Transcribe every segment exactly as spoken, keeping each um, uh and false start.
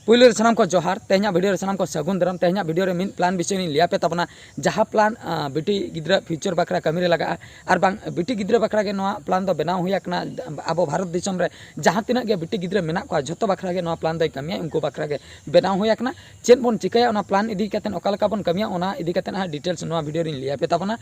ᱯᱩᱭᱞᱩ ᱨᱮ ᱥᱟᱱᱟᱢ ᱠᱚ ᱡᱚᱦᱟᱨ᱾ ᱛᱮᱦᱮᱧᱟᱜ video ᱨᱮ ᱥᱟᱱᱟᱢ ᱠᱚ ᱥᱟᱹᱜᱩᱱ ᱫᱟᱨᱟᱢ᱾ ᱛᱮᱦᱮᱧᱟᱜ video ᱨᱮ ᱢᱤᱫ plan ᱵᱤᱥᱚᱭ ᱞᱤᱧ ᱞᱟᱹᱭ ᱟᱯᱮ ᱛᱟᱵᱚᱱᱟ, ᱡᱟᱦᱟᱸ plan, ᱟᱸ, ᱵᱤᱴᱤ ᱜᱤᱫᱽᱨᱟᱹ future ᱵᱟᱠᱷᱨᱟ ᱠᱟᱹᱢᱤ ᱨᱮ ᱞᱟᱜᱟᱜᱼᱟ, ᱟᱨ ᱵᱟᱝ ᱵᱤᱴᱤ ᱜᱤᱫᱽᱨᱟᱹ ᱵᱟᱠᱷᱨᱟ ᱜᱮ ᱱᱚᱣᱟ plan ᱫᱚ ᱵᱮᱱᱟᱣ ᱦᱩᱭ ᱟᱠᱟᱱᱟ᱾ ᱟᱵᱚ ᱵᱷᱟᱨᱚᱛ ᱫᱤᱥᱚᱢ ᱨᱮ ᱡᱟᱦᱟᱸ ᱛᱤᱱᱟᱹᱜ ᱜᱮ ᱵᱤᱴᱤ ᱜᱤᱫᱽᱨᱟᱹ ᱢᱮᱱᱟᱜ ᱠᱚᱣᱟ, ᱡᱷᱚᱛᱚ ᱵᱟᱠᱷᱨᱟ ᱜᱮ ᱱᱚᱣᱟ plan ᱫᱚᱭ ᱠᱟᱹᱢᱤᱭᱟ, ᱩᱱᱠᱩ ᱵᱟᱠᱷᱨᱟ ᱜᱮ ᱵᱮᱱᱟᱣ ᱦᱩᱭ ᱟᱠᱟᱱᱟ᱾ ᱪᱮᱫ ᱵᱚᱱ ᱪᱤᱠᱟᱹᱭᱟ, ᱚᱱᱟ plan ᱤᱫᱤ ᱠᱟᱛᱮ ᱚᱠᱟ ᱞᱮᱠᱟ ᱵᱚᱱ ᱠᱟᱹᱢᱤᱭᱟ, ᱚᱱᱟ ᱤᱫᱤ ᱠᱟᱛᱮ ᱦᱟᱸᱜ details ᱱᱚᱣᱟ video ᱨᱤᱧ ᱞᱟᱹᱭ ᱟᱯᱮ ᱛᱟᱵᱚᱱᱟ᱾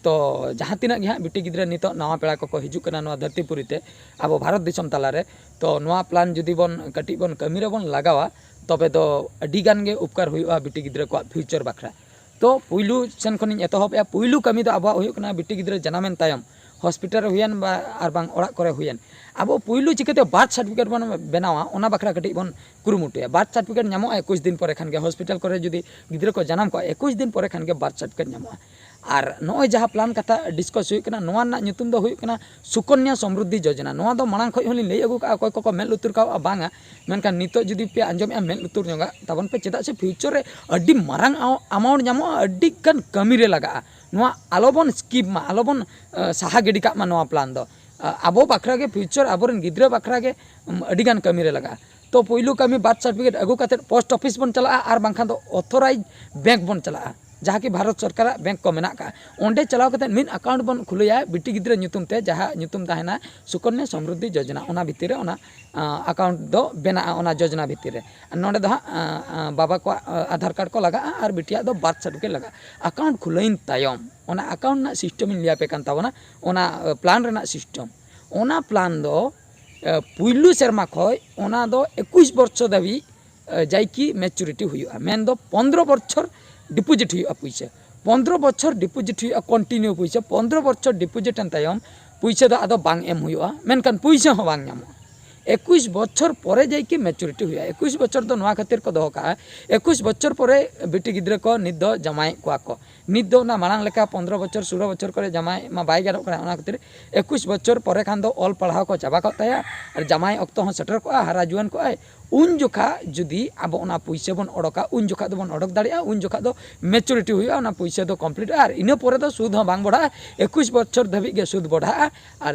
ᱛᱚ ᱡᱟᱦᱟᱸ ᱛᱤᱱᱟᱹᱜ ᱜᱮ ᱦᱟᱸᱜ ᱵᱤᱴᱤ ᱜᱤᱫᱽᱨᱟᱹ ᱱᱤᱛᱚᱜ ᱱᱟᱣᱟ ᱯᱮᱲᱟ ᱠᱚᱠᱚ ᱦᱤᱡᱩᱜ ᱠᱟᱱᱟ ᱱᱚᱣᱟ ᱫᱷᱟᱹᱨᱛᱤ ᱯᱩᱨᱤ ᱛᱮ, ᱟᱵᱚ ᱵᱷᱟᱨᱚᱛ ᱫᱤᱥᱚᱢ ᱛᱟᱞᱟᱨᱮ, ᱛᱚ ᱱᱚᱣᱟ plan ᱡᱩᱫᱤ ᱵᱚᱱ ᱠᱟᱹᱴᱤᱡ ᱵᱚᱱ ᱠᱟᱹᱢᱤ ᱨᱮᱵᱚᱱ ᱞᱟᱜᱟᱣᱟ, ᱛᱚᱵᱮ ᱫᱚ ᱟᱹᱰᱤ ᱜᱟᱱ ᱜᱮ ᱩᱯᱠᱟᱨ ᱦᱩᱭᱩᱜᱼᱟ ᱵᱤᱴᱤ ᱜᱤᱫᱽᱨᱟᱹ ᱠᱚᱣᱟᱜ future ᱵᱟᱠᱷᱨᱟ᱾ ᱛᱚ ᱯᱩᱭᱞᱩ ᱥᱮᱱ ᱠᱷᱚᱱᱤᱧ ᱮᱛᱚᱦᱚᱵᱮᱜᱼᱟ᱾ ᱯᱩᱭᱞᱩ ᱠᱟᱹᱢᱤ ᱫᱚ ᱟᱵᱚᱣᱟᱜ ᱦᱩᱭᱩᱜ ᱠᱟᱱᱟ, ᱵᱤᱴᱤ ᱜᱤᱫᱽᱨᱟᱹ ᱡᱟᱱᱟᱢᱮᱱ ᱛᱟᱭᱚᱢ hospital ᱨᱮ ᱦᱩᱭᱮᱱ ᱵᱟ ᱟᱨ ᱵᱟᱝ ᱚᱲᱟᱜ ᱠᱚᱨᱮ ᱦᱩᱭᱮᱱ, ᱟᱵᱚ ᱯᱩᱭᱞᱩ ᱪᱤᱠᱟᱹᱛᱮ birth certificate ᱵᱚᱱ ᱵᱮᱱᱟᱣᱟ, ᱚᱱᱟ ᱵᱟᱠᱷᱨᱟ ᱠᱟᱹᱴᱤᱡ ᱵᱚᱱ ᱠᱩᱨᱩᱢᱩᱴᱩᱭᱟ᱾ Birth certificate ᱧᱟᱢᱚᱜᱼᱟ ᱮᱠᱩᱥ ᱫᱤᱱ ᱯᱚᱨᱮ ᱠᱷᱟᱱ ᱜᱮ, hospital ᱠᱚᱨᱮ ᱡᱩᱫᱤ ᱜᱤᱫᱽᱨᱟᱹ ᱠᱚ ᱡᱟᱱᱟᱢ ᱠᱚᱣᱟ, ᱮᱠᱩᱥ ᱫᱤᱱ ᱯᱚᱨᱮ ᱠᱷᱟᱱ ᱜᱮ birth certificate ᱧᱟᱢᱚᱜᱼᱟ᱾ ᱟᱨ ᱱᱚᱜᱼᱚᱭ ᱡᱟᱦᱟᱸ plan ᱠᱟᱛᱷᱟ discuss ᱦᱩᱭᱩᱜ ᱠᱟᱱᱟ, ᱱᱚᱣᱟ ᱨᱮᱱᱟᱜ ᱧᱩᱛᱩᱢ ᱫᱚ ᱦᱩᱭᱩᱜ ᱠᱟᱱᱟ ᱥᱩᱠᱚᱱᱭᱟ ᱥᱚᱢᱨᱩᱫᱷᱤ ᱡᱳᱡᱚᱱᱟ᱾ ᱱᱚᱣᱟ ᱫᱚ ᱢᱟᱲᱟᱝ ᱠᱷᱚᱱ ᱦᱚᱸᱞᱤᱧ ᱞᱟᱹᱭ ᱟᱹᱜᱩ ᱠᱟᱜᱼᱟ, ᱚᱠᱚᱭ ᱠᱚᱠᱚ ᱢᱮᱫ ᱞᱩᱛᱩᱨ ᱠᱟᱜᱼᱟ ᱵᱟᱝᱟ, ᱢᱮᱱᱠᱷᱟᱱ ᱱᱤᱛᱚᱜ ᱡᱩᱫᱤ ᱯᱮ ᱟᱸᱡᱚᱢᱮᱜᱼᱟ, ᱢᱮᱫ ᱞᱩᱛᱩᱨ ᱧᱚᱜᱟᱜ ᱛᱟᱵᱚᱱ ᱯᱮ, ᱪᱮᱫᱟᱜ ᱥᱮ future ᱨᱮ ᱟᱹᱰᱤ ᱢᱟᱨᱟᱝ ᱟᱢ-, amount ᱧᱟᱢᱚᱜᱼᱟ, ᱟᱹᱰᱤ ᱜᱟᱱ ᱠᱟᱹᱢᱤ ᱨᱮ ᱞᱟᱜᱟᱜᱼᱟ᱾ ᱱᱚᱣᱟ ᱟᱞᱚᱵᱚᱱ skip ᱢᱟ, ᱟᱞᱚᱵᱚᱱ, ᱟᱸ, ᱥᱟᱦᱟ ᱜᱤᱰᱤ ᱠᱟᱜ ᱢᱟ ᱱᱚᱣᱟ plan ᱫᱚ᱾ ᱟᱸ, ᱟᱵᱚ ᱵᱟᱠᱷᱨᱟ ᱜᱮ, future ᱟᱵᱚᱨᱮᱱ ᱜᱤᱫᱽᱨᱟᱹ ᱵᱟᱠᱷᱨᱟ ᱜᱮ, ᱩᱢ, ᱟᱹᱰᱤ ᱜᱟᱱ ᱠᱟᱹᱢᱤ ᱨᱮ ᱞᱟᱜᱟᱜᱼᱟ᱾ ᱛᱚ ᱯᱩᱭᱞᱩ ᱠᱟᱹᱢᱤ birth certificate ᱟᱹᱜᱩ ᱠᱟᱛᱮᱫ post office ᱵᱚᱱ ᱪᱟᱞᱟᱜᱼᱟ, ᱟᱨ ᱵᱟᱝᱠᱷᱟᱱ ᱫᱚ authorized bank ᱵᱚᱱ ᱪᱟᱞᱟᱜᱼᱟ, ᱡᱟᱦᱟᱸ ᱠᱤ ᱵᱷᱟᱨᱚᱛ ᱥᱚᱨᱠᱟᱨᱟᱜ bank ᱠᱚ ᱢᱮᱱᱟᱜ ᱠᱟᱜᱼᱟ᱾ ᱚᱸᱰᱮ ᱪᱟᱞᱟᱣ ᱠᱟᱛᱮᱫ ᱢᱤᱫ account ᱵᱚᱱ ᱠᱷᱩᱞᱟᱹᱭᱟ ᱵᱤᱴᱤ ᱜᱤᱫᱽᱨᱟᱹ ᱧᱩᱛᱩᱢ ᱛᱮ, ᱡᱟᱦᱟᱸ ᱧᱩᱛᱩᱢ ᱛᱟᱦᱮᱱᱟ ᱥᱩᱠᱚᱱᱭᱟ ᱥᱚᱢᱨᱩᱫᱷᱤ ᱡᱳᱡᱚᱱᱟ, ᱚᱱᱟ ᱵᱷᱤᱛᱤᱨ ᱨᱮ ᱚᱱᱟ, ᱟᱸ, account ᱫᱚ ᱵᱮᱱᱟᱜᱼᱟ ᱚᱱᱟ ᱡᱳᱡᱚᱱᱟ ᱵᱷᱤᱛᱤᱨ ᱨᱮ᱾ ᱟᱨ ᱱᱚᱸᱰᱮ ᱫᱚ ᱦᱟᱸᱜ, ᱟᱸ, ᱟᱸ, ᱵᱟᱵᱟ ᱠᱚᱣᱟᱜ, ᱟᱸ, ᱟᱫᱷᱟᱨ card ᱠᱚ ᱞᱟᱜᱟᱜᱼᱟ ᱟᱨ ᱵᱤᱴᱤᱭᱟᱜ ᱫᱚ birth certificate ᱞᱟᱜᱟᱜᱼᱟ᱾ Account ᱠᱷᱩᱞᱟᱹᱣᱮᱱ ᱛᱟᱭᱚᱢ, ᱚᱱᱟ account ᱨᱮᱱᱟᱜ system ᱤᱧ ᱞᱟᱹᱭ ᱟᱯᱮ ᱠᱟᱱ ᱛᱟᱵᱚᱱᱟ, ᱚᱱᱟ, ᱟᱸ, plan ᱨᱮᱱᱟᱜ system᱾ ᱚᱱᱟ plan ᱫᱚ, ᱟᱸ, ᱯᱩᱭᱞᱩ ᱥᱮᱨᱢᱟ ᱠᱷᱚᱱ ᱚᱱᱟ ᱫᱚ ᱮᱠᱩᱥ ᱵᱚᱨᱥᱚ ᱫᱷᱟᱹᱵᱤᱡ, ᱟᱸ, ᱡᱟᱭᱠᱤ maturity ᱦᱩᱭᱩᱜᱼᱟ, ᱢᱮᱱᱫᱚ ᱯᱚᱱᱫᱽᱨᱚ ᱵᱚᱪᱷᱚᱨ deposit ᱦᱩᱭᱩᱜᱼᱟ ᱯᱩᱭᱥᱟᱹ᱾ ᱯᱚᱱᱫᱽᱨᱚ ᱵᱚᱪᱷᱚᱨ deposit ᱦᱩᱭᱩᱜᱼᱟ, continue ᱯᱩᱭᱥᱟᱹ᱾ ᱯᱚᱱᱫᱽᱨᱚ ᱵᱚᱪᱷᱚᱨ deposit ᱮᱱ ᱛᱟᱭᱚᱢ ᱯᱩᱭᱥᱟᱹ ᱫᱚ ᱟᱫᱚ ᱵᱟᱝ ᱮᱢ ᱦᱩᱭᱩᱜᱼᱟ, ᱢᱮᱱᱠᱷᱟᱱ ᱯᱩᱭᱥᱟᱹ ᱦᱚᱸ ᱵᱟᱝ ᱧᱟᱢᱚᱜᱼᱟ᱾ ᱮᱠᱩᱥ ᱵᱚᱪᱷᱚᱨ ᱯᱚᱨᱮ ᱡᱟᱭᱠᱤ maturity ᱦᱩᱭᱩᱜᱼᱟ᱾ ᱮᱠᱩᱥ ᱵᱚᱪᱷᱚᱨ ᱫᱚ ᱱᱚᱣᱟ ᱠᱷᱟᱹᱛᱤᱨ ᱠᱚ ᱫᱚᱦᱚ ᱠᱟᱜᱼᱟ, ᱮᱠᱩᱥ ᱵᱚᱪᱷᱚᱨ ᱯᱚᱨᱮ ᱵᱤᱴᱤ ᱜᱤᱫᱽᱨᱟᱹ ᱠᱚ ᱱᱤᱛ ᱫᱚ ᱡᱟᱶᱟᱭᱮᱫ ᱠᱚᱣᱟ ᱠᱚ᱾ ᱱᱤᱛ ᱫᱚ ᱚᱱᱟ ᱢᱟᱲᱟᱝ ᱞᱮᱠᱟ ᱯᱚᱱᱫᱽᱨᱚ ᱵᱚᱪᱷᱚᱨ, ᱥᱳᱞᱳ ᱵᱚᱪᱷᱚᱨ ᱠᱚᱨᱮ ᱡᱟᱶᱟᱭ ᱢᱟ ᱵᱟᱭ ᱜᱟᱱᱚᱜ ᱠᱟᱱᱟ, ᱚᱱᱟ ᱠᱷᱟᱹᱛᱤᱨ ᱮᱠᱩᱥ ᱵᱚᱪᱷᱚᱨ ᱯᱚᱨᱮ ᱠᱷᱟᱱ ᱫᱚ ᱚᱞ ᱯᱟᱲᱦᱟᱣ ᱠᱚ ᱪᱟᱵᱟ ᱠᱚᱜ ᱛᱟᱭᱟ ᱟᱨ ᱡᱟᱶᱟᱭ ᱚᱠᱛᱚ ᱦᱚᱸ ᱥᱮᱴᱮᱨ ᱠᱚᱜᱼᱟ, ᱦᱟᱨᱟ ᱡᱩᱣᱟᱹᱱ ᱠᱚᱜᱼᱟᱭ᱾ ᱩᱱ ᱡᱚᱠᱷᱟ ᱡᱩᱫᱤ ᱟᱵᱚ ᱚᱱᱟ ᱯᱩᱭᱥᱟᱹ ᱵᱚᱱ ᱚᱰᱚᱠᱟ, ᱩᱱ ᱡᱚᱠᱷᱟ ᱫᱚᱵᱚᱱ ᱚᱰᱚᱠ ᱫᱟᱲᱮᱭᱟᱜᱼᱟ᱾ ᱩᱱ ᱡᱚᱠᱷᱟ ᱫᱚ ᱢᱮᱪᱩᱨᱤᱴᱤ ᱦᱩᱭᱩᱜᱼᱟ, ᱚᱱᱟ ᱯᱩᱭᱥᱟᱹ ᱫᱚ ᱠᱚᱢᱯᱞᱤᱴᱚᱜᱼᱟ, ᱟᱨ ᱤᱱᱟᱹ ᱯᱚᱨᱮ ᱫᱚ ᱥᱩᱫ ᱦᱚᱸ ᱵᱟᱝ ᱵᱚᱲᱦᱟᱜᱼᱟ᱾ ᱮᱠᱩᱥ ᱵᱚᱪᱷᱚᱨ ᱫᱷᱟᱹᱵᱤᱡ ᱜᱮ ᱥᱩᱫ ᱵᱚᱲᱦᱟᱜᱼᱟ, ᱟᱨ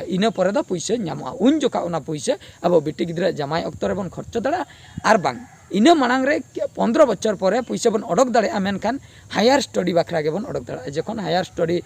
ᱤᱱᱟᱹ ᱯᱚᱨᱮ ᱫᱚ ᱯᱩᱭᱥᱟᱹ ᱧᱟᱢᱚᱜᱼᱟ᱾ ᱩᱱ ᱡᱚᱠᱷᱟ ᱚᱱᱟ ᱯᱩᱭᱥᱟᱹ ᱟᱵᱚ ᱵᱤᱴᱤ ᱜᱤᱫᱽᱨᱟᱹ ᱡᱟᱢᱟᱭ ᱚᱠᱛᱚ ᱨᱮᱵᱚᱱ ᱠᱷᱚᱨᱪᱚ ᱫᱟᱲᱮᱭᱟᱜᱼᱟ, ᱟᱨ ᱵᱟᱝ ᱤᱱᱟᱹ ᱢᱟᱲᱟᱝ ᱨᱮ ᱯᱚᱱᱫᱽᱨᱚ ᱵᱚᱪᱷᱚᱨ ᱯᱚᱨᱮ ᱯᱩᱭᱥᱟᱹ ᱵᱚᱱ ᱚᱰᱚᱠ ᱫᱟᱲᱮᱭᱟᱜᱼᱟ, ᱢᱮᱱᱠᱷᱟᱱ ᱦᱟᱭᱟᱨ ᱥᱴᱟᱰᱤ ᱵᱟᱠᱷᱨᱟ ᱜᱮᱵᱚᱱ ᱚᱰᱚᱠ ᱫᱟᱲᱮᱭᱟᱜᱼᱟ᱾ ᱡᱚᱠᱷᱚᱱ ᱦᱟᱭᱟᱨ ᱥᱴᱟᱰᱤ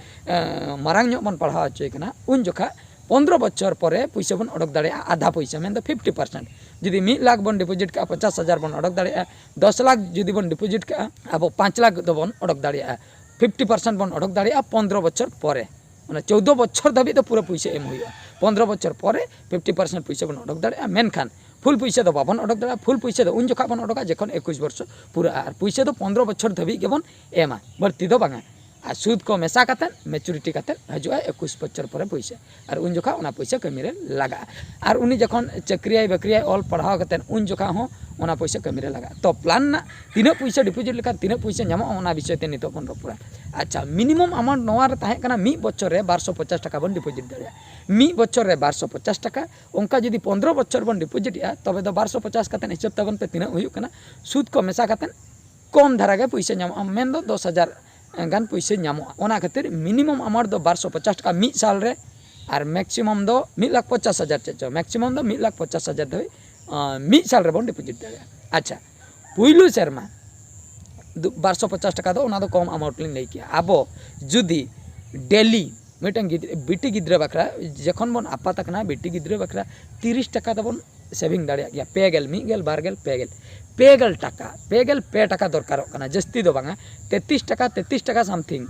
ᱢᱟᱨᱟᱝ ᱧᱚᱜ ᱵᱚᱱ ᱯᱟᱲᱦᱟᱣ ᱦᱚᱪᱚᱭᱮ ᱠᱟᱱᱟ, ᱩᱱ ᱡᱚᱠᱷᱟ ᱯᱚᱱᱫᱽᱨᱚ ᱵᱚᱪᱷᱚᱨ ᱯᱚᱨᱮ ᱯᱩᱭᱥᱟᱹ ᱵᱚᱱ ᱚᱰᱚᱠ ᱫᱟᱲᱮᱭᱟᱜᱼᱟ ᱟᱫᱷᱟ ᱯᱩᱭᱥᱟᱹ, ᱢᱮᱱᱫᱚ ᱯᱷᱤᱯᱴᱤ ᱯᱟᱨᱥᱮᱱᱴ᱾ ᱡᱩᱫᱤ ᱢᱤᱫ ᱞᱟᱠᱷ ᱵᱚᱱ ᱰᱤᱯᱚᱡᱤᱴ ᱠᱟᱜᱼᱟ, ᱯᱚᱧᱪᱟᱥ ᱦᱟᱡᱟᱨ ᱵᱚᱱ ᱚᱰᱚᱠ ᱫᱟᱲᱮᱭᱟᱜᱼᱟ᱾ ᱫᱚᱥ ᱞᱟᱠᱷ ᱡᱩᱫᱤ ᱵᱚᱱ ᱰᱤᱯᱚᱡᱤᱴ ᱠᱟᱜᱼᱟ, ᱟᱵᱚ ᱯᱟᱸᱪ ᱞᱟᱠᱷ ᱫᱚᱵᱚᱱ ᱚᱰᱚᱠ ᱫᱟᱲᱮᱭᱟᱜᱼᱟ, ᱯᱷᱤᱯᱴᱤ ᱯᱟᱨᱥᱮᱱᱴ ᱵᱚᱱ ᱚᱰᱚᱠ ᱫᱟᱲᱮᱭᱟᱜᱼᱟ ᱯᱚᱱᱫᱽᱨᱚ ᱵᱚᱪᱷᱚᱨ ᱯᱚᱨᱮ᱾ ᱚᱱᱟ ᱪᱳᱫᱽᱫᱚ ᱵᱚᱪᱷᱚᱨ ᱫᱷᱟᱹᱵᱤᱡ ᱫᱚ ᱯᱩᱨᱟᱹ ᱯᱩᱭᱥᱟᱹ ᱮᱢ ᱦᱩᱭᱩᱜᱼᱟ᱾ ᱯᱚᱱᱫᱽᱨᱚ ᱵᱚᱪᱷᱚᱨ ᱯᱚᱨᱮ ᱯᱷᱤᱯᱴᱤ ᱯᱟᱨᱥᱮᱱᱴ ᱯᱩᱭᱥᱟᱹ ᱵᱚᱱ ᱚᱰᱚᱠ ᱫᱟᱲᱮᱭᱟᱜᱼᱟ, ᱢᱮᱱᱠᱷᱟᱱ ᱯᱷᱩᱞ ᱯᱩᱭᱥᱟᱹ ᱫᱚ ᱵᱟᱵᱚᱱ ᱚᱰᱚᱠ ᱫᱟᱲᱮᱭᱟᱜᱼᱟ᱾ ᱯᱷᱩᱞ ᱯᱩᱭᱥᱟᱹ ᱫᱚ ᱩᱱ ᱡᱚᱠᱷᱟ ᱵᱚᱱ ᱚᱰᱚᱠᱟ ᱡᱚᱠᱷᱚᱱ ᱮᱠᱩᱥ ᱵᱚᱨᱥᱚ ᱯᱩᱨᱟᱹᱜᱼᱟ, ᱟᱨ ᱯᱩᱭᱥᱟᱹ ᱫᱚ ᱯᱚᱱᱫᱽᱨᱚ ᱵᱚᱪᱷᱚᱨ ᱫᱷᱟᱹᱵᱤᱡ ᱜᱮᱵᱚᱱ ᱮᱢᱟ, ᱵᱟᱹᱲᱛᱤ ᱫᱚ ᱵᱟᱝᱟ᱾ ᱟᱨ ᱥᱩᱫ ᱠᱚ ᱢᱮᱥᱟ ᱠᱟᱛᱮᱫ ᱢᱮᱪᱩᱨᱤᱴᱤ ᱠᱟᱛᱮᱫ ᱦᱤᱡᱩᱜᱼᱟ ᱮᱠᱩᱥ ᱵᱚᱪᱷᱚᱨ ᱯᱚᱨᱮ ᱯᱩᱭᱥᱟᱹ, ᱟᱨ ᱩᱱ ᱡᱚᱠᱷᱟ ᱚᱱᱟ ᱯᱩᱭᱥᱟᱹ ᱠᱟᱹᱢᱤ ᱨᱮ ᱞᱟᱜᱟᱜᱼᱟ᱾ ᱟᱨ ᱩᱱᱤ ᱡᱚᱠᱷᱚᱱ ᱪᱟᱹᱠᱨᱤᱭᱟᱭ ᱵᱟᱹᱠᱨᱤᱭᱟᱭ, ᱚᱞ ᱯᱟᱲᱦᱟᱣ ᱠᱟᱛᱮᱫ, ᱩᱱ ᱡᱚᱠᱷᱟ ᱦᱚᱸ ᱚᱱᱟ ᱯᱩᱭᱥᱟᱹ ᱠᱟᱹᱢᱤ ᱨᱮ ᱞᱟᱜᱟᱜᱼᱟ᱾ ᱛᱚ, ᱯᱞᱟᱱ ᱨᱮᱱᱟᱜ ᱛᱤᱱᱟᱹᱜ ᱯᱩᱭᱥᱟᱹ ᱰᱤᱯᱚᱡᱤᱴ ᱞᱮᱠᱷᱟᱱ ᱛᱤᱱᱟᱹᱜ ᱯᱩᱭᱥᱟᱹ ᱧᱟᱢᱚᱜᱼᱟ, ᱚᱱᱟ ᱵᱤᱥᱚᱭ ᱛᱮ ᱱᱤᱛᱚᱜ ᱵᱚᱱ ᱨᱚᱯᱚᱲᱟ᱾ ᱟᱪᱪᱷᱟ, ᱢᱤᱱᱤᱢᱟᱢ ᱟᱢᱟᱣᱩᱱᱴ ᱱᱚᱣᱟ ᱨᱮ ᱛᱟᱦᱮᱸ ᱠᱟᱱᱟ, ᱢᱤᱫ ᱵᱚᱪᱷᱚᱨ ᱨᱮ ᱵᱟᱨᱥᱚ ᱯᱚᱪᱟᱥ ᱴᱟᱠᱟ ᱵᱚᱱ ᱰᱤᱯᱚᱡᱤᱴ ᱫᱟᱲᱮᱭᱟᱜᱼᱟ᱾ ᱢᱤᱫ ᱵᱚᱪᱷᱚᱨ ᱨᱮ ᱵᱟᱨᱥᱚ ᱯᱚᱪᱟᱥ ᱴᱟᱠᱟ, ᱚᱱᱠᱟ ᱡᱩᱫᱤ ᱯᱚᱱᱫᱽᱨᱚ ᱵᱚᱪᱷᱚᱨ ᱵᱚᱱ ᱰᱤᱯᱚᱡᱤᱴ ᱮᱜᱼᱟ, ᱛᱚᱵᱮ ᱫᱚ ᱵᱟᱨᱥᱚ ᱯᱚᱪᱟᱥ ᱠᱟᱛᱮᱫ ᱦᱤᱥᱟᱹᱵ ᱛᱟᱵᱚᱱ ᱯᱮ ᱛᱤᱱᱟᱹᱜ ᱦᱩᱭᱩᱜ ᱠᱟᱱᱟ᱾ ᱥᱩᱫ ᱠᱚ ᱢᱮᱥᱟ ᱠᱟᱛᱮᱫ ᱠᱚᱢ ᱫᱷᱟᱨᱟ ᱜᱮ ᱯᱩᱭᱥᱟᱹ ᱧᱟᱢᱚᱜᱼᱟ, ᱢᱮᱱᱫᱚ ᱫᱚᱥ ᱦᱟᱡᱟᱨ ᱜᱟᱱ ᱯᱩᱭᱥᱟᱹ ᱧᱟᱢᱚᱜᱼᱟ᱾ ᱚᱱᱟ ᱠᱷᱟᱹᱛᱤᱨ ᱢᱤᱱᱤᱢᱟᱢ ᱟᱢᱟᱣᱩᱱᱴ ᱫᱚ ᱵᱟᱨᱥᱚ ᱯᱚᱪᱟᱥ ᱴᱟᱠᱟ ᱢᱤᱫ ᱥᱟᱞ ᱨᱮ, ᱟᱨ ᱢᱮᱠᱥᱤᱢᱟᱢ ᱫᱚ ᱢᱤᱫ ᱞᱟᱠᱷ ᱯᱚᱪᱟᱥ ᱦᱟᱡᱟᱨ, ᱪᱮᱫ ᱪᱚ, ᱢᱮᱠᱥᱤᱢᱟᱢ ᱫᱚ ᱢᱤᱫ ᱞᱟᱠᱷ ᱯᱚᱪᱟᱥ ᱦᱟᱡᱟᱨ ᱫᱷᱟᱹᱵᱤᱡ, ᱟᱸ, ᱢᱤᱫ ᱥᱟᱞ ᱨᱮᱵᱚᱱ ᱰᱤᱯᱚᱡᱤᱴ ᱫᱟᱲᱮᱭᱟᱜᱼᱟ᱾ ᱟᱪᱪᱷᱟ, ᱯᱩᱭᱞᱩ ᱥᱮᱨᱢᱟ ᱫᱩ-, ᱵᱟᱨᱥᱚ ᱯᱚᱪᱟᱥ ᱴᱟᱠᱟ ᱫᱚ, ᱚᱱᱟ ᱫᱚ ᱠᱚᱢ ᱟᱢᱟᱣᱩᱱᱴ ᱞᱤᱧ ᱞᱟᱹᱭ ᱠᱮᱜᱼᱟ᱾ ᱟᱵᱚ ᱡᱩᱫᱤ ᱰᱮᱞᱤ ᱢᱤᱫᱴᱟᱝ ᱜᱤᱫᱽᱨᱟᱹ, ᱵᱤᱴᱤ ᱜᱤᱫᱽᱨᱟᱹ ᱵᱟᱠᱷᱨᱟ, ᱡᱚᱠᱷᱚᱱ ᱵᱚᱱ ᱟᱯᱟᱛ ᱟᱠᱟᱱᱟ, ᱵᱤᱴᱤ ᱜᱤᱫᱽᱨᱟᱹ ᱵᱟᱠᱷᱨᱟ ᱛᱤᱨᱤᱥ ᱴᱟᱠᱟ ᱫᱚᱵᱚᱱ ᱥᱮᱵᱷᱤᱝ ᱫᱟᱲᱮᱭᱟᱜ ᱜᱮᱭᱟ᱾ ᱯᱮ ᱜᱮᱞ, ᱢᱤᱫ ᱜᱮᱞ, ᱵᱟᱨ ᱜᱮᱞ, ᱯᱮ ᱜᱮᱞ, ᱯᱮ ᱜᱮᱞ ᱴᱟᱠᱟ, ᱯᱮ ᱜᱮᱞ ᱯᱮ ᱴᱟᱠᱟ ᱫᱚᱨᱠᱟᱨᱚᱜ ᱠᱟᱱᱟ, ᱡᱟᱹᱥᱛᱤ ᱫᱚ ᱵᱟᱝᱟ᱾ ᱛᱮᱛᱨᱤᱥ ᱴᱟᱠᱟ, ᱛᱮᱛᱨᱤᱥ ᱴᱟᱠᱟ ᱥᱟᱢᱛᱷᱤᱝ,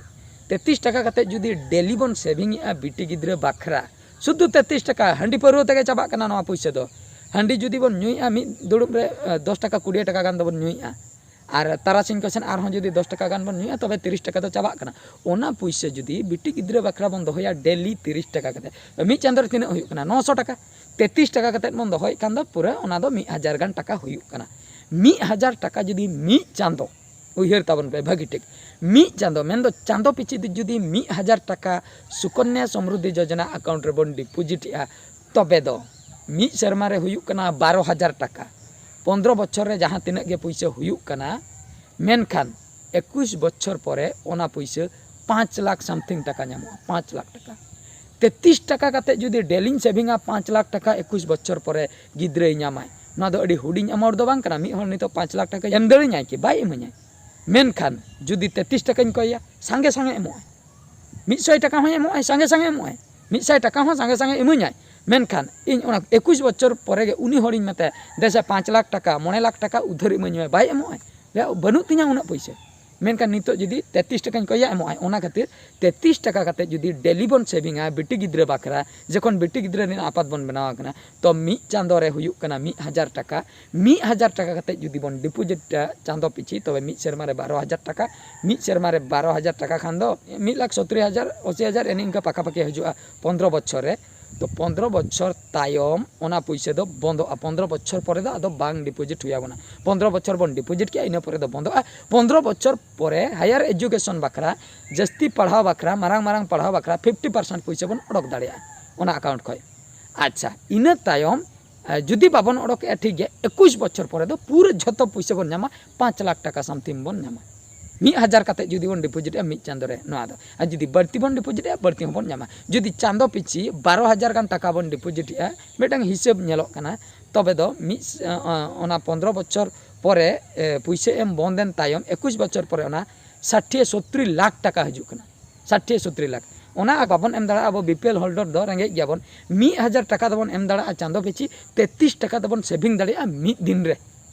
ᱛᱮᱛᱨᱤᱥ ᱴᱟᱠᱟ ᱠᱟᱛᱮᱫ ᱡᱩᱫᱤ ᱰᱮᱞᱤ ᱵᱚᱱ ᱥᱮᱵᱷᱤᱝ ᱮᱜᱼᱟ ᱵᱤᱴᱤ ᱜᱤᱫᱽᱨᱟᱹ ᱵᱟᱠᱷᱨᱟ, ᱥᱩᱫᱷᱩ ᱛᱮᱛᱨᱤᱥ ᱴᱟᱠᱟ, ᱦᱟᱺᱰᱤ ᱯᱟᱹᱣᱨᱟᱹ ᱛᱮᱜᱮ ᱪᱟᱵᱟᱜ ᱠᱟᱱᱟ ᱱᱚᱣᱟ ᱯᱩᱭᱥᱟᱹ ᱫᱚ᱾ ᱦᱟᱺᱰᱤ ᱡᱩᱫᱤ ᱵᱚᱱ ᱧᱩᱭᱮᱜᱼᱟ, ᱢᱤᱫ ᱫᱩᱲᱩᱵ ᱨᱮ, ᱮ, ᱫᱚᱥ ᱴᱟᱠᱟ, ᱠᱩᱲᱤ ᱴᱟᱠᱟ ᱜᱟᱱ ᱫᱚᱵᱚᱱ ᱧᱩᱭᱮᱜᱼᱟ, ᱟᱨ ᱛᱟᱨᱟᱥᱤᱧ ᱠᱚ ᱥᱮᱱ ᱟᱨᱦᱚᱸ ᱡᱩᱫᱤ ᱫᱚᱥ ᱴᱟᱠᱟ ᱜᱟᱱ ᱵᱚᱱ ᱧᱩᱭᱟ, ᱛᱚᱵᱮ ᱛᱤᱨᱤᱥ ᱴᱟᱠᱟ ᱫᱚ ᱪᱟᱵᱟᱜ ᱠᱟᱱᱟ᱾ ᱚᱱᱟ ᱯᱩᱭᱥᱟᱹ ᱡᱩᱫᱤ ᱵᱤᱴᱤ ᱜᱤᱫᱽᱨᱟᱹ ᱵᱟᱠᱷᱨᱟ ᱵᱚᱱ ᱫᱚᱦᱚᱭᱟ ᱰᱮᱞᱤ ᱛᱤᱨᱤᱥ ᱴᱟᱠᱟ ᱠᱟᱛᱮ, ᱢᱤᱫ ᱪᱟᱸᱫᱚ ᱨᱮ ᱛᱤᱱᱟᱹᱜ ᱦᱩᱭᱩᱜ ᱠᱟᱱᱟ? ᱱᱚᱥᱚ ᱴᱟᱠᱟ᱾ ᱛᱮᱛᱨᱤᱥ ᱴᱟᱠᱟ ᱠᱟᱛᱮ ᱵᱚᱱ ᱫᱚᱦᱚᱭᱮᱫ ᱠᱷᱟᱱ ᱫᱚ ᱯᱩᱨᱟᱹ ᱚᱱᱟ ᱫᱚ ᱢᱤᱫ ᱦᱟᱡᱟᱨ ᱜᱟᱱ ᱴᱟᱠᱟ ᱦᱩᱭᱩᱜ ᱠᱟᱱᱟ᱾ ᱢᱤᱫ ᱦᱟᱡᱟᱨ ᱴᱟᱠᱟ ᱡᱩᱫᱤ ᱢᱤᱫ ᱪᱟᱸᱫᱚ, ᱩᱭᱦᱟᱹᱨ ᱛᱟᱵᱚᱱ ᱯᱮ ᱵᱷᱟᱹᱜᱤ ᱴᱷᱤᱠ, ᱢᱤᱫ ᱪᱟᱸᱫᱚ, ᱢᱮᱱᱫᱚ ᱪᱟᱸᱫᱚ ᱯᱤᱪᱷᱤ ᱡᱩᱫᱤ ᱢᱤᱫ ᱦᱟᱡᱟᱨ ᱴᱟᱠᱟ ᱥᱩᱠᱚᱱᱱᱟ ᱥᱚᱢᱨᱩᱫᱷᱤ ᱡᱳᱡᱚᱱᱟ ᱟᱠᱟᱣᱩᱱᱴ ᱨᱮᱵᱚᱱ ᱰᱤᱯᱚᱡᱤᱴ ᱮᱜᱼᱟ, ᱛᱚᱵᱮ ᱫᱚ ᱢᱤᱫ ᱥᱮᱨᱢᱟ ᱨᱮ ᱦᱩᱭᱩᱜ ᱠᱟᱱᱟ ᱵᱟᱨᱚ ᱦᱟᱡᱟᱨ ᱴᱟᱠᱟ᱾ ᱯᱚᱱᱫᱽᱨᱚ ᱵᱚᱪᱷᱚᱨ ᱨᱮ ᱡᱟᱦᱟᱸ ᱛᱤᱱᱟᱹᱜ ᱜᱮ ᱯᱩᱭᱥᱟᱹ ᱦᱩᱭᱩᱜ ᱠᱟᱱᱟ, ᱢᱮᱱᱠᱷᱟᱱ ᱮᱠᱩᱥ ᱵᱚᱪᱷᱚᱨ ᱯᱚᱨᱮ ᱚᱱᱟ ᱯᱩᱭᱥᱟᱹ ᱯᱟᱸᱪ ᱞᱟᱠᱷ something ᱴᱟᱠᱟ ᱧᱟᱢᱚᱜᱼᱟ, ᱯᱟᱸᱪ ᱞᱟᱠᱷ ᱴᱟᱠᱟ᱾ ᱛᱮᱛᱨᱤᱥ ᱴᱟᱠᱟ ᱠᱟᱛᱮ ᱡᱩᱫᱤ ᱰᱮᱞᱤᱧ ᱥᱮᱵᱷᱤᱝᱟ, ᱯᱟᱸᱪ ᱞᱟᱠᱷ ᱴᱟᱠᱟ ᱮᱠᱩᱥ ᱵᱚᱪᱷᱚᱨ ᱯᱚᱨᱮ ᱜᱤᱫᱽᱨᱟᱹᱭ ᱧᱟᱢᱟᱭ᱾ ᱱᱚᱣᱟ ᱫᱚ ᱟᱹᱰᱤ ᱦᱩᱰᱤᱧ amount ᱫᱚ ᱵᱟᱝ ᱠᱟᱱᱟ᱾ ᱢᱤᱫ ᱦᱚᱲ ᱱᱤᱛᱚᱜ ᱯᱟᱸᱪ ᱞᱟᱠᱷ ᱴᱟᱠᱟ ᱮᱢ ᱫᱟᱲᱮᱧᱟᱭ ᱠᱤ? ᱵᱟᱭ ᱤᱢᱟᱹᱧᱟᱭ᱾ ᱢᱮᱱᱠᱷᱟᱱ ᱡᱩᱫᱤ ᱛᱮᱛᱨᱤᱥ ᱴᱟᱠᱟᱧ ᱠᱚᱭᱟ, ᱥᱟᱸᱜᱮ ᱥᱟᱸᱜᱮ ᱮᱢᱚᱜᱼᱟᱭ᱾ ᱢᱤᱫ ᱥᱟᱭ ᱴᱟᱠᱟ ᱦᱚᱸᱭ ᱮᱢᱚᱜᱼᱟᱭ, ᱥᱟᱸᱜᱮ ᱥᱟᱸᱜᱮ ᱮᱢᱚᱜᱼᱟᱭ᱾ ᱢᱤᱫ ᱥᱟᱭ ᱴᱟᱠᱟ ᱦᱚᱸ ᱥᱟᱸᱜᱮ ᱥᱟᱸᱜᱮ ᱤᱢᱟᱹᱧᱟᱭ᱾ ᱢᱮᱱᱠᱷᱟᱱ ᱤᱧ ᱚᱱᱟ ᱮᱠᱩᱥ ᱵᱚᱪᱷᱚᱨ ᱯᱚᱨᱮ ᱜᱮ ᱩᱱᱤ ᱦᱚᱲᱤᱧ ᱢᱮᱛᱟᱭᱟ, "ᱫᱮᱥᱮ ᱯᱟᱸᱪ ᱞᱟᱠᱷ ᱴᱟᱠᱟ, ᱢᱚᱬᱮ ᱞᱟᱠᱷ ᱴᱟᱠᱟ ᱩᱫᱷᱟᱹᱨ ᱤᱢᱟᱹᱧ ᱢᱮ", ᱵᱟᱭ ᱮᱢᱚᱜᱼᱟᱭ᱾ ᱞᱟᱹᱭᱟ, "ᱵᱟᱹᱱᱩᱜ ᱛᱤᱧᱟ ᱩᱱᱟᱹᱜ ᱯᱩᱭᱥᱟᱹ᱾" ᱢᱮᱱᱠᱷᱟᱱ ᱱᱤᱛᱚᱜ ᱡᱩᱫᱤ ᱛᱮᱛᱨᱤᱥ ᱴᱟᱠᱟᱧ ᱠᱚᱭᱟ, ᱮᱢᱚᱜᱼᱟᱭ᱾ ᱚᱱᱟ ᱠᱷᱟᱹᱛᱤᱨ ᱛᱮᱛᱨᱤᱥ ᱴᱟᱠᱟ ᱠᱟᱛᱮ ᱡᱩᱫᱤ ᱰᱮᱞᱤ ᱵᱚᱱ ᱥᱮᱵᱷᱤᱝᱟ ᱵᱤᱴᱤ ᱜᱤᱫᱽᱨᱟᱹ ᱵᱟᱠᱷᱨᱟ, ᱡᱚᱠᱷᱚᱱ ᱵᱤᱴᱤ ᱜᱤᱫᱽᱨᱟᱹ ᱨᱮᱱ ᱟᱯᱟᱛ ᱵᱚᱱ ᱵᱮᱱᱟᱣ ᱟᱠᱟᱱᱟ, ᱛᱚ ᱢᱤᱫ ᱪᱟᱸᱫᱳ ᱨᱮ ᱦᱩᱭᱩᱜ ᱠᱟᱱᱟ ᱢᱤᱫ ᱦᱟᱡᱟᱨ ᱴᱟᱠᱟ᱾ ᱢᱤᱫ ᱦᱟᱡᱟᱨ ᱴᱟᱠᱟ ᱠᱟᱛᱮ ᱡᱩᱫᱤ ᱵᱚᱱ ᱰᱤᱯᱚᱡᱤᱴᱟ ᱪᱟᱸᱫᱳ ᱯᱤᱪᱷᱤ, ᱛᱚᱵᱮ ᱢᱤᱫ ᱥᱮᱨᱢᱟ ᱨᱮ ᱵᱟᱨᱚ ᱦᱟᱡᱟᱨ ᱴᱟᱠᱟ᱾ ᱢᱤᱫ ᱥᱮᱨᱢᱟ ᱨᱮ ᱵᱟᱨᱚ ᱦᱟᱡᱟᱨ ᱴᱟᱠᱟ ᱠᱷᱟᱱ ᱫᱚ ᱢᱤᱫ ᱞᱟᱠᱷ ᱥᱚᱛᱛᱨᱤ ᱦᱟᱡᱟᱨ, ᱟᱥᱤ ᱦᱟᱡᱟᱨ ᱮᱱᱮ ᱤᱱᱠᱟᱹ ᱯᱟᱠᱟ ᱯᱟᱠᱤ ᱦᱤᱡᱩᱜᱼᱟ ᱯᱚᱱᱫᱽᱨᱚ ᱵᱚᱪᱷᱚᱨ ᱨᱮ᱾ ᱛᱚ ᱯᱚᱱᱫᱽᱨᱚ ᱵᱚᱪᱷᱚᱨ ᱛᱟᱭᱚᱢ ᱚᱱᱟ ᱯᱩᱭᱥᱟᱹ ᱫᱚ ᱵᱚᱱᱫᱚᱜᱼᱟ᱾ ᱯᱚᱱᱫᱽᱨᱚ ᱵᱚᱪᱷᱚᱨ ᱯᱚᱨᱮ ᱫᱚ ᱟᱫᱚ ᱵᱟᱝ ᱰᱤᱯᱚᱡᱤᱴ ᱦᱩᱭ ᱟᱵᱚᱱᱟ᱾ ᱯᱚᱱᱫᱽᱨᱚ ᱵᱚᱪᱷᱚᱨ ᱵᱚᱱ ᱰᱤᱯᱚᱡᱤᱴ ᱠᱮᱜᱼᱟ, ᱤᱱᱟᱹ ᱯᱚᱨᱮ ᱫᱚ ᱵᱚᱱᱫᱚᱜᱼᱟ᱾ ᱯᱚᱱᱫᱽᱨᱚ ᱵᱚᱪᱷᱚᱨ ᱯᱚᱨᱮ ᱦᱟᱭᱟᱨ ᱮᱡᱩᱠᱮᱥᱚᱱ ᱵᱟᱠᱷᱨᱟ, ᱡᱟᱹᱥᱛᱤ ᱯᱟᱲᱦᱟᱣ ᱵᱟᱠᱷᱨᱟ, ᱢᱟᱨᱟᱝ ᱢᱟᱨᱟᱝ ᱯᱟᱲᱦᱟᱣ ᱵᱟᱠᱷᱨᱟ ᱯᱷᱤᱯᱴᱤ ᱯᱟᱨᱥᱮᱱᱴ ᱯᱩᱭᱥᱟᱹ ᱵᱚᱱ ᱚᱰᱚᱠ ᱫᱟᱲᱮᱭᱟᱜᱼᱟ ᱚᱱᱟ ᱟᱠᱟᱣᱩᱱᱴ ᱠᱷᱚᱱ᱾ ᱟᱪᱪᱷᱟ, ᱤᱱᱟᱹ ᱛᱟᱭᱚᱢ ᱮ, ᱡᱩᱫᱤ ᱵᱟᱵᱚᱱ ᱚᱰᱚᱠᱮᱜᱼᱟ, ᱴᱷᱤᱠ ᱜᱮᱭᱟ, ᱮᱠᱩᱥ ᱵᱚᱪᱷᱚᱨ ᱯᱚᱨᱮ ᱫᱚ ᱯᱩᱨᱟᱹ ᱡᱷᱚᱛᱚ ᱯᱩᱭᱥᱟᱹ ᱵᱚᱱ ᱧᱟᱢᱟ, ᱯᱟᱸᱪ ᱞᱟᱠᱷ ᱴᱟᱠᱟ something ᱵᱚᱱ ᱧᱟᱢᱟ᱾ ᱢᱤᱫ ᱦᱟᱡᱟᱨ ᱠᱟᱛᱮ ᱡᱩᱫᱤ ᱵᱚᱱ ᱰᱤᱯᱚᱡᱤᱴᱮᱜᱼᱟ ᱢᱤᱫ ᱪᱟᱸᱫᱳ ᱨᱮ, ᱱᱚᱣᱟ ᱫᱚ᱾ ᱟᱨ ᱡᱩᱫᱤ ᱵᱟᱹᱲᱛᱤ ᱵᱚᱱ ᱰᱤᱯᱚᱡᱤᱴᱮᱜᱼᱟ, ᱵᱟᱹᱲᱛᱤ ᱦᱚᱸᱵᱚᱱ ᱧᱟᱢᱟ᱾ ᱡᱩᱫᱤ ᱪᱟᱸᱫᱳ ᱯᱤᱪᱷᱤ ᱵᱟᱨᱚ ᱦᱟᱡᱟᱨ ᱜᱟᱱ ᱴᱟᱠᱟ ᱵᱚᱱ ᱰᱤᱯᱚᱡᱤᱴᱮᱜᱼᱟ, ᱢᱤᱫᱴᱟᱝ ᱦᱤᱥᱟᱹᱵ ᱧᱮᱞᱚᱜ ᱠᱟᱱᱟ, ᱛᱚᱵᱮ ᱫᱚ ᱢᱤᱫ, ᱮ, ᱚᱱᱟ ᱯᱚᱱᱫᱽᱨᱚ ᱵᱚᱪᱷᱚᱨ ᱯᱚᱨᱮ, ᱮ, ᱯᱩᱭᱥᱟᱹ ᱮᱢ ᱵᱚᱱᱫ ᱮᱱ ᱛᱟᱭᱚᱢ ᱮᱠᱩᱥ ᱵᱚᱪᱷᱚᱨ ᱯᱚᱨᱮ ᱚᱱᱟ ᱥᱟᱴᱷᱤᱭᱟᱹ ᱥᱚᱛᱛᱨᱤ ᱞᱟᱠᱷ ᱴᱟᱠᱟ ᱦᱤᱡᱩᱜ ᱠᱟᱱᱟ᱾ ᱥᱟᱴᱷᱤᱭᱟᱹ ᱥᱚᱛᱛᱨᱤ ᱞᱟᱠᱷ᱾ ᱚᱱᱟ ᱵᱟᱵᱚᱱ ᱮᱢ ᱫᱟᱲᱮᱭᱟᱜᱼᱟ, ᱟᱵᱚ BPL holder ᱫᱚ ᱨᱮᱸᱜᱮᱡ ᱜᱮᱭᱟᱵᱚᱱ᱾ ᱢᱤᱫ ᱦᱟᱡᱟᱨ ᱴᱟᱠᱟ ᱫᱚᱵᱚᱱ ᱮᱢ ᱫᱟᱲᱮᱭᱟᱜᱼᱟ ᱪᱟᱸᱫᱳ ᱯᱤᱪᱷᱤ, ᱛᱮᱛᱨᱤᱥ ᱴᱟᱠᱟ ᱫᱚᱵᱚᱱ ᱥᱮᱵᱷᱤᱝ ᱫᱟᱲᱮᱭᱟᱜᱼᱟ ᱢᱤᱫ ᱫᱤᱱ ᱨᱮ᱾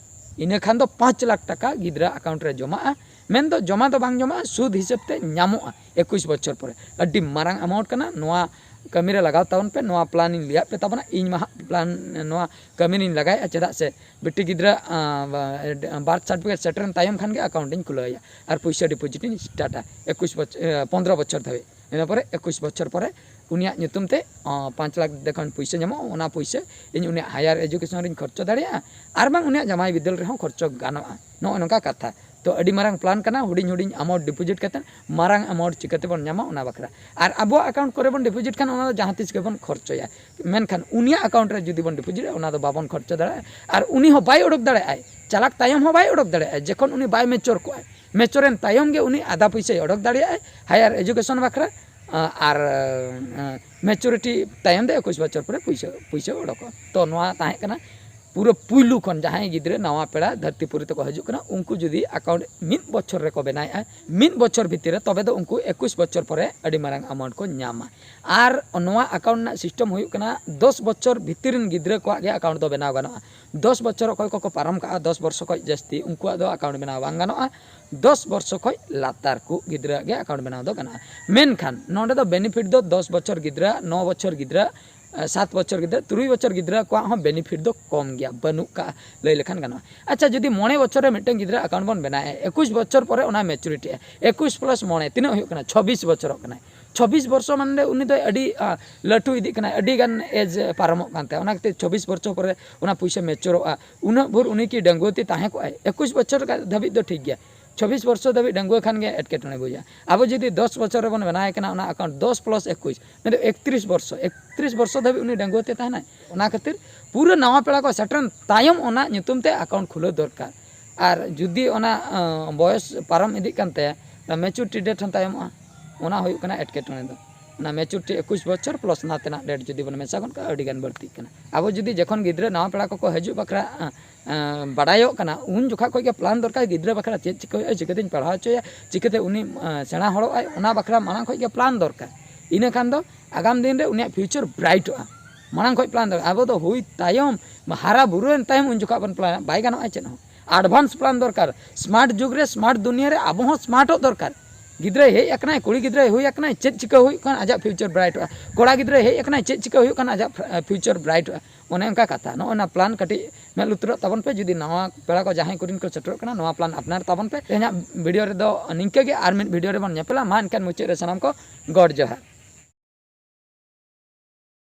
ᱤᱱᱟᱹ ᱠᱷᱟᱱ ᱫᱚ ᱯᱟᱸᱪ ᱞᱟᱠᱷ ᱴᱟᱠᱟ ᱜᱤᱫᱽᱨᱟᱹ ᱟᱠᱟᱣᱩᱱᱴ ᱨᱮ ᱡᱚᱢᱟᱜᱼᱟ᱾ ᱢᱮᱱᱫᱚ ᱡᱚᱢᱟ ᱫᱚ ᱵᱟᱝ ᱡᱚᱢᱟᱜᱼᱟ, ᱥᱩᱫ ᱦᱤᱥᱟᱹᱵ ᱛᱮ ᱧᱟᱢᱚᱜᱼᱟ ᱮᱠᱩᱥ ᱵᱚᱪᱷᱚᱨ ᱯᱚᱨᱮ᱾ ᱟᱹᱰᱤ ᱢᱟᱨᱟᱝ amount ᱠᱟᱱᱟ᱾ ᱱᱚᱣᱟ ᱠᱟᱹᱢᱤ ᱨᱮ ᱞᱟᱜᱟᱣ ᱛᱟᱵᱚᱱ ᱯᱮ᱾ ᱱᱚᱣᱟ plan ᱤᱧ ᱞᱟᱹᱭᱟᱫ ᱯᱮ ᱛᱟᱵᱚᱱᱟ᱾ ᱤᱧ ᱢᱟ ᱦᱟᱸᱜ plan, ᱱᱚᱣᱟ ᱠᱟᱹᱢᱤ ᱨᱤᱧ ᱞᱟᱜᱟᱭᱮᱫᱼᱟ, ᱪᱮᱫᱟᱜ ᱥᱮ ᱵᱤᱴᱤ ᱜᱤᱫᱽᱨᱟᱹ, ᱟᱸ, ᱵᱟ-, birth certificate ᱥᱮᱴᱮᱨᱮᱱ ᱛᱟᱭᱚᱢ ᱠᱷᱟᱱ ᱜᱮ ᱟᱠᱟᱣᱩᱱᱴ ᱤᱧ ᱠᱷᱩᱞᱟᱹᱣ ᱟᱭᱟ ᱟᱨ ᱯᱩᱭᱥᱟᱹ ᱰᱤᱯᱚᱡᱤᱴ ᱤᱧ ᱥᱴᱟᱨᱴᱟ ᱮᱠᱩᱥ ᱵᱚᱪᱷᱚᱨ, ᱮ, ᱯᱚᱱᱫᱽᱨᱚ ᱵᱚᱪᱷᱚᱨ ᱫᱷᱟᱹᱵᱤᱡ᱾ ᱤᱱᱟᱹ ᱯᱚᱨᱮ ᱮᱠᱩᱥ ᱵᱚᱪᱷᱚᱨ ᱯᱚᱨᱮ ᱩᱱᱤᱭᱟᱜ ᱧᱩᱛᱩᱢ ᱛᱮ, ᱟᱸ, ᱯᱟᱸᱪ ᱞᱟᱠᱷ ᱡᱚᱠᱷᱚᱱ ᱯᱩᱭᱥᱟᱹ ᱧᱟᱢᱚᱜᱼᱟ, ᱚᱱᱟ ᱯᱩᱭᱥᱟᱹ ᱤᱧ ᱩᱱᱤᱭᱟᱜ higher education ᱨᱤᱧ ᱠᱷᱚᱨᱪᱚ ᱫᱟᱲᱮᱭᱟᱜᱼᱟ, ᱟᱨ ᱵᱟᱝ ᱩᱱᱤᱭᱟᱜ ᱡᱟᱢᱟᱭ ᱵᱤᱫᱟᱹᱞ ᱨᱮᱦᱚᱸ ᱠᱷᱚᱨᱪᱚ ᱜᱟᱱᱚᱜᱼᱟ᱾ ᱱᱚᱜᱼᱚ ᱱᱚᱝᱠᱟ ᱠᱟᱛᱷᱟ᱾ ᱛᱚ ᱟᱹᱰᱤ ᱢᱟᱨᱟᱝ ᱯᱞᱟᱱ ᱠᱟᱱᱟ, ᱦᱩᱰᱤᱧ ᱦᱩᱰᱤᱧ ᱟᱢᱟᱣᱩᱱᱴ ᱰᱤᱯᱚᱡᱤᱴ ᱠᱟᱛᱮᱫ ᱢᱟᱨᱟᱝ ᱟᱢᱟᱣᱩᱱᱴ ᱪᱤᱠᱟᱹ ᱛᱮᱵᱚᱱ ᱧᱟᱢᱟ ᱚᱱᱟ ᱵᱟᱠᱷᱨᱟ᱾ ᱟᱨ ᱟᱵᱚᱣᱟᱜ ᱟᱠᱟᱣᱩᱱᱴ ᱠᱚᱨᱮ ᱵᱚᱱ ᱰᱤᱯᱚᱡᱤᱴ ᱠᱷᱟᱱ ᱚᱱᱟ ᱫᱚ ᱡᱟᱦᱟᱸ ᱛᱤᱥ ᱜᱮᱵᱚᱱ ᱠᱷᱚᱨᱪᱚᱭᱟ, ᱢᱮᱱᱠᱷᱟᱱ ᱩᱱᱤᱭᱟᱜ ᱟᱠᱟᱣᱩᱱᱴ ᱨᱮ ᱡᱩᱫᱤ ᱵᱚᱱ ᱰᱤᱯᱚᱡᱤᱴᱟ ᱚᱱᱟ ᱫᱚ ᱵᱟᱵᱚᱱ ᱠᱷᱚᱨᱪᱟ ᱫᱟᱲᱮᱭᱟᱜᱼᱟ᱾ ᱟᱨ ᱩᱱᱤ ᱦᱚᱸ ᱵᱟᱭ ᱚᱰᱚᱠ ᱫᱟᱲᱮᱭᱟᱜᱼᱟᱭ, ᱪᱟᱞᱟᱠ ᱛᱟᱭᱚᱢ ᱦᱚᱸ ᱵᱟᱭ ᱚᱰᱚᱠ ᱫᱟᱲᱮᱭᱟᱜᱼᱟᱭ᱾ ᱡᱚᱠᱷᱚᱱ ᱩᱱᱤ ᱵᱟᱭ ᱢᱮᱪᱚᱨ ᱠᱚᱜᱼᱟᱭ, ᱢᱮᱪᱚᱨ ᱮᱱ ᱛᱟᱭᱚᱢ ᱜᱮ ᱩᱱᱤ ᱟᱫᱷᱟ ᱯᱩᱭᱥᱟᱹᱭ ᱚᱰᱚᱠ ᱫᱟᱲᱮᱭᱟᱜᱼᱟᱭ ᱦᱟᱭᱟᱨ ᱮᱡᱩᱠᱮᱥᱚᱱ ᱵᱟᱠᱷᱨᱟ, ᱟᱨ ᱢᱮᱪᱩᱨᱤᱴᱤ ᱛᱟᱭᱚᱢ ᱫᱚ ᱮᱠᱩᱥ ᱵᱚᱪᱷᱚᱨ ᱯᱚᱨᱮ ᱯᱩᱭᱥᱟᱹ ᱯᱩᱭᱥᱟᱹ ᱚᱰᱚᱠᱚᱜᱼᱟ᱾ ᱛᱚ ᱱᱚᱣᱟ ᱛᱟᱦᱮᱸ ᱠᱟᱱᱟ ᱯᱩᱨᱟᱹ ᱯᱩᱭᱞᱩ ᱠᱷᱚᱱ ᱡᱟᱦᱟᱸᱭ ᱜᱤᱫᱽᱨᱟᱹ ᱱᱟᱣᱟ ᱯᱮᱲᱟ ᱫᱷᱟᱹᱨᱛᱤᱯᱩᱨᱤ ᱛᱮᱠᱚ ᱦᱤᱡᱩᱜ ᱠᱟᱱᱟ, ᱩᱱᱠᱩ ᱡᱩᱫᱤ ᱟᱠᱟᱣᱩᱱᱴ ᱢᱤᱫ ᱵᱚᱪᱷᱚᱨ ᱨᱮᱠᱚ ᱵᱮᱱᱟᱣᱮᱫᱼᱟ, ᱢᱤᱫ ᱵᱚᱪᱷᱚᱨ ᱵᱷᱤᱛᱤᱨ ᱨᱮ, ᱛᱚᱵᱮ ᱫᱚ ᱩᱱᱠᱩ ᱮᱠᱩᱥ ᱵᱚᱪᱷᱚᱨ ᱯᱚᱨᱮ ᱟᱹᱰᱤ ᱢᱟᱨᱟᱝ ᱟᱢᱟᱣᱩᱱᱴ ᱠᱚ ᱧᱟᱢᱟ᱾ ᱟᱨ ᱱᱚᱣᱟ ᱟᱠᱟᱣᱩᱱᱴ ᱨᱮᱱᱟᱜ ᱥᱤᱥᱴᱮᱢ ᱦᱩᱭᱩᱜ ᱠᱟᱱᱟ, ᱫᱚᱥ ᱵᱚᱪᱷᱚᱨ ᱵᱷᱤᱛᱤᱨ ᱨᱮᱱ ᱜᱤᱫᱽᱨᱟᱹ ᱠᱚᱣᱟᱜ ᱜᱮ ᱟᱠᱟᱣᱩᱱᱴ ᱫᱚ ᱵᱮᱱᱟᱣ ᱜᱟᱱᱚᱜᱼᱟ᱾ ᱫᱚᱥ ᱵᱚᱪᱷᱚᱨ ᱚᱠᱚᱭ ᱠᱚᱠᱚ ᱯᱟᱨᱚᱢ ᱠᱟᱜᱼᱟ, ᱫᱚᱥ ᱵᱚᱨᱥᱚ ᱠᱷᱚᱱ ᱡᱟᱹᱥᱛᱤ, ᱩᱱᱠᱩᱣᱟᱜ ᱫᱚ ᱟᱠᱟᱣᱩᱱᱴ ᱵᱮᱱᱟᱣ ᱵᱟᱝ ᱜᱟᱱᱚᱜᱼᱟ᱾ ᱫᱚᱥ ᱵᱚᱨᱥᱚ ᱠᱷᱚᱱ ᱞᱟᱛᱟᱨ ᱠᱚ ᱜᱤᱫᱽᱨᱟᱹᱣᱟᱜ ᱜᱮ ᱟᱠᱟᱣᱩᱱᱴ ᱵᱮᱱᱟᱣ ᱫᱚ ᱜᱟᱱᱚᱜᱼᱟ᱾ ᱢᱮᱱᱠᱷᱟᱱ ᱱᱚᱰᱮ ᱫᱚ ᱵᱮᱱᱤᱯᱷᱤᱴ ᱫᱚ ᱫᱚᱥ ᱵᱚᱪᱷᱚᱨ ᱜᱤᱫᱽᱨᱟᱹ, ᱱᱚ ᱵᱚᱪᱷᱚᱨ ᱜᱤᱫᱽᱨᱟᱹ, ᱥᱟᱛ ᱵᱚᱪᱷᱚᱨ ᱜᱤᱫᱽᱨᱟᱹ, ᱛᱩᱨᱩᱭ ᱵᱚᱪᱷᱚᱨ ᱜᱤᱫᱽᱨᱟᱹ ᱠᱚᱣᱟᱜ ᱦᱚᱸ ᱵᱮᱱᱤᱯᱷᱤᱴ ᱫᱚ ᱠᱚᱢ ᱜᱮᱭᱟ, ᱵᱟᱹᱱᱩᱜ ᱠᱟᱜᱼᱟ ᱞᱟᱹᱭ ᱞᱮᱠᱷᱟᱱ ᱜᱟᱱᱚᱜᱼᱟ᱾ ᱟᱪᱪᱷᱟ, ᱡᱩᱫᱤ ᱢᱚᱬᱮ ᱵᱚᱪᱷᱚᱨ ᱨᱮ ᱢᱤᱫᱴᱮᱱ ᱜᱤᱫᱽᱨᱟᱹ ᱟᱠᱟᱣᱩᱱᱴ ᱵᱚᱱ ᱵᱮᱱᱟᱣᱮᱫᱼᱟ, ᱮᱠᱩᱥ ᱵᱚᱪᱷᱚᱨ ᱯᱚᱨᱮ ᱚᱱᱟ ᱢᱮᱪᱩᱨᱤᱴᱤᱜᱼᱟ᱾ ᱮᱠᱩᱥ ᱯᱞᱟᱥ ᱢᱚᱬᱮ ᱛᱤᱱᱟᱹᱜ ᱦᱩᱭᱩᱜ ᱠᱟᱱᱟ? ᱪᱷᱚᱵᱵᱤᱥ ᱵᱚᱪᱷᱚᱨᱚᱜ ᱠᱟᱱᱟᱭ᱾ ᱪᱷᱚᱵᱵᱤᱥ ᱵᱚᱨᱥᱚ ᱢᱟᱱᱮ ᱩᱱᱤ ᱫᱚ ᱟᱹᱰᱤ, ᱟ, ᱞᱟᱹᱴᱩ ᱤᱫᱤᱜ ᱠᱟᱱᱟᱭ, ᱟᱹᱰᱤ ᱜᱟᱱ ᱮᱡᱽ ᱯᱟᱨᱚᱢᱚᱜ ᱠᱟᱱ ᱛᱟᱭᱟ᱾ ᱚᱱᱟ ᱠᱷᱟᱹᱛᱤᱨ ᱪᱷᱚᱵᱵᱤᱥ ᱵᱚᱨᱥᱚ ᱯᱚᱨᱮ ᱚᱱᱟ ᱯᱩᱭᱥᱟᱹ ᱢᱮᱪᱩᱨᱚᱜᱼᱟ᱾ ᱩᱱᱟᱹᱜ ᱵᱷᱳᱨ ᱩᱱᱤ ᱠᱤ ᱰᱟᱺᱜᱩᱣᱟᱹ ᱛᱮ ᱛᱟᱦᱮᱸ ᱠᱚᱜᱼᱟᱭ? ᱮᱠᱩᱥ ᱵᱚᱪᱷᱚᱨ ᱫᱷᱟᱹᱵᱤᱡ ᱫᱚ ᱴᱷᱤᱠ ᱜᱮᱭᱟ, ᱪᱷᱚᱵᱵᱤᱥ ᱵᱚᱨᱥᱚ ᱫᱷᱟᱹᱵᱤᱡ ᱰᱟᱺᱜᱩᱣᱟᱹ ᱠᱷᱟᱱ ᱜᱮ ᱮᱴᱠᱮᱴᱚᱬᱮ ᱵᱩᱡᱟ᱾ ᱟᱵᱚ ᱡᱩᱫᱤ ᱫᱚᱥ ᱵᱚᱪᱷᱚᱨ ᱨᱮᱵᱚᱱ ᱵᱮᱱᱟᱣ ᱮ ᱠᱟᱱᱟ ᱚᱱᱟ ᱟᱠᱟᱣᱩᱱᱴ, ᱫᱚᱥ ᱯᱞᱟᱥ ᱮᱠᱩᱥ, ᱢᱮᱱᱫᱚ ᱮᱠᱛᱨᱤᱥ ᱵᱚᱨᱥᱚ, ᱮᱠᱛᱨᱤᱥ ᱵᱚᱨᱥᱚ ᱫᱷᱟᱹᱵᱤᱡ ᱩᱱᱤ ᱰᱟᱺᱜᱩᱣᱟᱹ ᱛᱮ ᱛᱟᱦᱮᱱᱟᱭ᱾ ᱚᱱᱟ ᱠᱷᱟᱹᱛᱤᱨ ᱯᱩᱨᱟᱹ ᱱᱟᱣᱟ ᱯᱮᱲᱟ ᱠᱚ ᱥᱮᱴᱮᱨᱮᱱ ᱛᱟᱭᱚᱢ ᱚᱱᱟ ᱧᱩᱛᱩᱢ ᱛᱮ ᱟᱠᱟᱣᱩᱱᱴ ᱠᱷᱩᱞᱟᱹᱣ ᱫᱚᱨᱠᱟᱨ᱾ ᱟᱨ ᱡᱩᱫᱤ ᱚᱱᱟ, ᱟᱸ, ᱵᱚᱭᱚᱥ ᱯᱟᱨᱚᱢ ᱤᱫᱤᱜ ᱠᱟᱱ ᱛᱟᱭᱟ, ᱢᱮᱪᱩᱨᱤᱴᱤ ᱰᱮᱴ ᱦᱚᱸ ᱛᱟᱭᱚᱢᱚᱜᱼᱟ᱾ ᱚᱱᱟ ᱦᱩᱭᱩᱜ ᱠᱟᱱᱟ ᱮᱴᱠᱮᱴᱚᱬᱮ ᱫᱚ᱾ ᱚᱱᱟ ᱢᱮᱪᱩᱨᱤᱴᱤ ᱮᱠᱩᱥ ᱵᱚᱪᱷᱚᱨ ᱯᱞᱟᱥ ᱱᱟᱛᱮᱱᱟᱜ ᱰᱮᱴ ᱡᱩᱫᱤ ᱵᱚᱱ ᱢᱮᱥᱟ ᱜᱚᱫ ᱠᱟᱜᱼᱟ, ᱟᱹᱰᱤ ᱜᱟᱱ ᱵᱟᱹᱲᱛᱤᱜ ᱠᱟᱱᱟ᱾ ᱟᱵᱚ ᱡᱩᱫᱤ ᱡᱚᱠᱷᱚᱱ ᱜᱤᱫᱽᱨᱟᱹ ᱱᱟᱣᱟ ᱯᱮᱲᱟ ᱠᱚᱠᱚ ᱦᱤᱡᱩᱜ ᱵᱟᱠᱷᱨᱟ, ᱟᱸ, ᱟᱸ, ᱵᱟᱰᱟᱭᱚᱜ ᱠᱟᱱᱟ, ᱩᱱ ᱡᱚᱠᱷᱟ ᱠᱷᱚᱱ ᱜᱮ ᱯᱞᱟᱱ ᱫᱚᱨᱠᱟᱨ, ᱜᱤᱫᱽᱨᱟᱹ ᱵᱟᱠᱷᱨᱟ ᱪᱮᱫ ᱪᱤᱠᱟᱹ ᱦᱩᱭᱩᱜᱼᱟ, ᱪᱤᱠᱟᱹᱛᱤᱧ ᱯᱟᱲᱦᱟᱣ ᱦᱚᱪᱚᱭᱟ, ᱪᱤᱠᱟᱹᱛᱮ ᱩᱱᱤ, ᱟᱸ, ᱥᱮᱬᱟ ᱦᱚᱲᱚᱜ ᱟᱭ, ᱚᱱᱟ ᱵᱟᱠᱷᱨᱟ ᱢᱟᱲᱟᱝ ᱠᱷᱚᱱ ᱜᱮ ᱯᱞᱟᱱ ᱫᱚᱨᱠᱟᱨ᱾ ᱤᱱᱟᱹ ᱠᱷᱟᱱ ᱫᱚ ᱟᱜᱟᱢ ᱫᱤᱱ ᱨᱮ ᱩᱱᱤᱭᱟᱜ ᱯᱷᱤᱭᱩᱪᱟᱨ ᱵᱨᱟᱭᱤᱴᱚᱜᱼᱟ᱾ ᱢᱟᱲᱟᱝ ᱠᱷᱚᱱ ᱯᱞᱟᱱ ᱫᱚᱨᱠᱟᱨ᱾ ᱟᱵᱚ ᱫᱚ ᱦᱩᱭ ᱛᱟᱭᱚᱢ, ᱦᱟᱨᱟ ᱵᱩᱨᱩᱭᱮᱱ ᱛᱟᱭᱚᱢ ᱩᱱ ᱡᱚᱠᱷᱟ ᱵᱚᱱ ᱯᱞᱟᱱᱟ, ᱵᱟᱭ ᱜᱟᱱᱚᱜᱼᱟ ᱪᱮᱫ ᱦᱚᱸ᱾ ᱮᱰᱵᱷᱟᱱᱥ ᱯᱞᱟᱱ ᱫᱚᱨᱠᱟᱨ᱾ ᱥᱢᱟᱨᱴ ᱡᱩᱜᱽ ᱨᱮ, ᱥᱢᱟᱨᱴ ᱫᱩᱱᱤᱭᱟᱹ ᱨᱮ ᱟᱵᱚ ᱦᱚᱸ ᱥᱢᱟᱨᱴᱚᱜ ᱫᱚᱨᱠᱟᱨ᱾ ᱜᱤᱫᱽᱨᱟᱹᱭ ᱦᱮᱡ ᱟᱠᱟᱱᱟᱭ, ᱠᱩᱲᱤ ᱜᱤᱫᱽᱨᱟᱹᱭ ᱦᱩᱭ ᱟᱠᱟᱱᱟᱭ, ᱪᱮᱫ ᱪᱤᱠᱟᱹ ᱦᱩᱭᱩᱜ ᱠᱷᱟᱱ ᱟᱡᱟᱜ ᱯᱷᱤᱭᱩᱪᱟᱨ ᱵᱨᱟᱭᱤᱴᱚᱜᱼᱟ? ᱠᱚᱲᱟ ᱜᱤᱫᱽᱨᱟᱹᱭ ᱦᱮᱡ ᱟᱠᱟᱱᱟᱭ, ᱪᱮᱫ ᱪᱤᱠᱟᱹ ᱦᱩᱭᱩᱜ ᱠᱷᱟᱱ ᱟᱡᱟᱜ ᱯᱷᱤᱭᱩᱪᱟᱨ ᱵᱨᱟᱭᱤᱴᱚᱜᱼᱟ? ᱚᱱᱮ ᱚᱱᱠᱟ ᱠᱟᱛᱷᱟ᱾ ᱱᱚᱜᱼᱚᱭ ᱱᱟ ᱯᱞᱟᱱ ᱠᱟᱹᱴᱤᱡ ᱢᱮᱫ ᱞᱩᱛᱩᱨᱚᱜ ᱛᱟᱵᱚᱱ ᱯᱮ᱾ ᱡᱩᱫᱤ ᱱᱟᱣᱟ ᱯᱮᱲᱟ ᱠᱚ ᱡᱟᱦᱟᱸᱭ ᱠᱚᱨᱮᱱ ᱠᱚ ᱥᱮᱴᱮᱨᱚᱜ ᱠᱟᱱᱟ, ᱱᱚᱣᱟ ᱯᱞᱟᱱ ᱟᱯᱱᱟᱨ ᱛᱟᱵᱚᱱ ᱯᱮ᱾ ᱛᱮᱦᱮᱧᱟᱜ ᱵᱷᱤᱰᱤᱭᱳ ᱨᱮᱫᱚ ᱱᱤᱝᱠᱟᱹ ᱜᱮ, ᱟᱨ ᱢᱤᱫ ᱵᱷᱤᱰᱤᱭᱳ ᱨᱮᱵᱚᱱ ᱧᱮᱯᱮᱞᱟ᱾ ᱢᱟ ᱮᱱᱠᱷᱟᱱ ᱢᱩᱪᱟᱹᱫ ᱨᱮ ᱥᱟᱱᱟᱢ ᱠᱚ ᱜᱚᱰ ᱡᱚᱦᱟᱨ᱾